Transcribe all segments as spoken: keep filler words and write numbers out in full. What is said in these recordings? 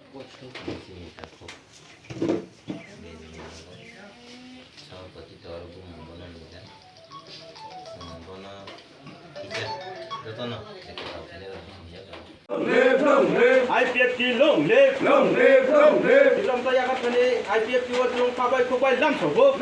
Sini takhuk. Bini nogo. Sabapati toro bumung bono nijak. Chwng bono kisa jotono jekhe tongthani rok nijak. I P F T long live! Long live, long live! Twiprasa yakarthani I P F T o chwng kabai khukbai lamsogo.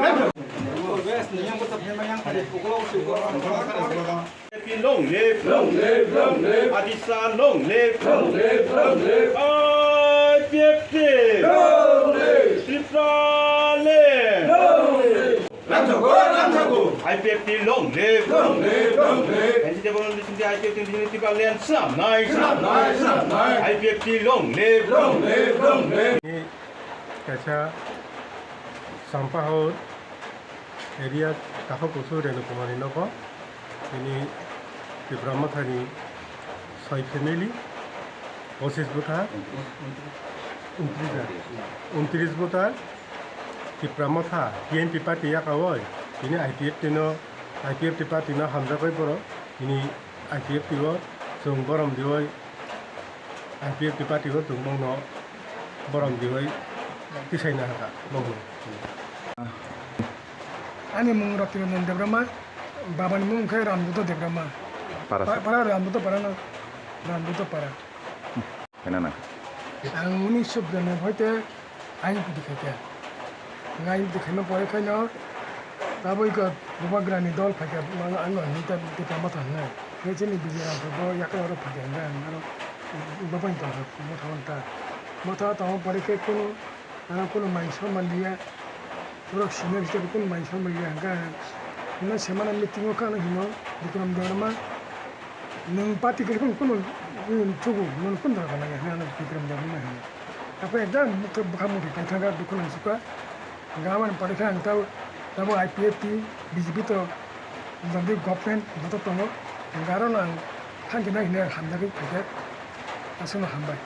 Long live, long live, long live. Adisa long live, long live, long live. I P F T long live, Tripura land long live. Lamsago, lamsago. I P F T long live, long live, long live. N C T bolon disini I P F T disini Tripura land swnamnai, swnamnai, swnamnai. I P F T long live, long live, long live. Kaisa Sampahaur area takhuk kusu Renu Kumar ni nogo. Tini Tipra Mothani soi family, pochis bwtha, untris bwtha, Tipra Motha T N P party yakaui tini I P F T no, I P F T party no hamjagwi borok tini I P F T o chwng borom diui I P F T party o chwng bongno borom diui tisaina hakha bongno. Ani mung Rotinojon Debbarma, babani mung khe Ramduto Debbarma. Para Pa-, sa- para Ramduto para no, Ramduto para. Kena na. Ang unisho biyanabbai te ain pudi khaikha. Ain pudi khaima pore khaino taboi ko Bubagrani dol phaikha, ang, ang, ang hwnwi ta Tipra Motha hwnwi. Khe chini B J P bo yakhe oro phaikha hwnwi ang aro bo bai tongkha, Motha hwn ta. Motha tongma pore khe kunu Ano kunu mai sor manliya, borok senior hisabe kunu mai sor manliya, hwnkhe ang hwnwi se mano meeting o khe ano hino, Bikram Debbarma, nwng party kwrwi kunu, kunu, nwng chugo, nwng kunu dora gana ya, hwnwi ano Bikram Debbarma hino. Taphai ekdam bwkha muthai paithaka, dukhu nang sukha, hwnkhe aboni pore khe ang tabo, tabo I P F T, B J P to, jodi government joto tongo, hwnkhe aro no ang thang khe nai hwnwi ang hamjagwi phaikha, aswkno hambai.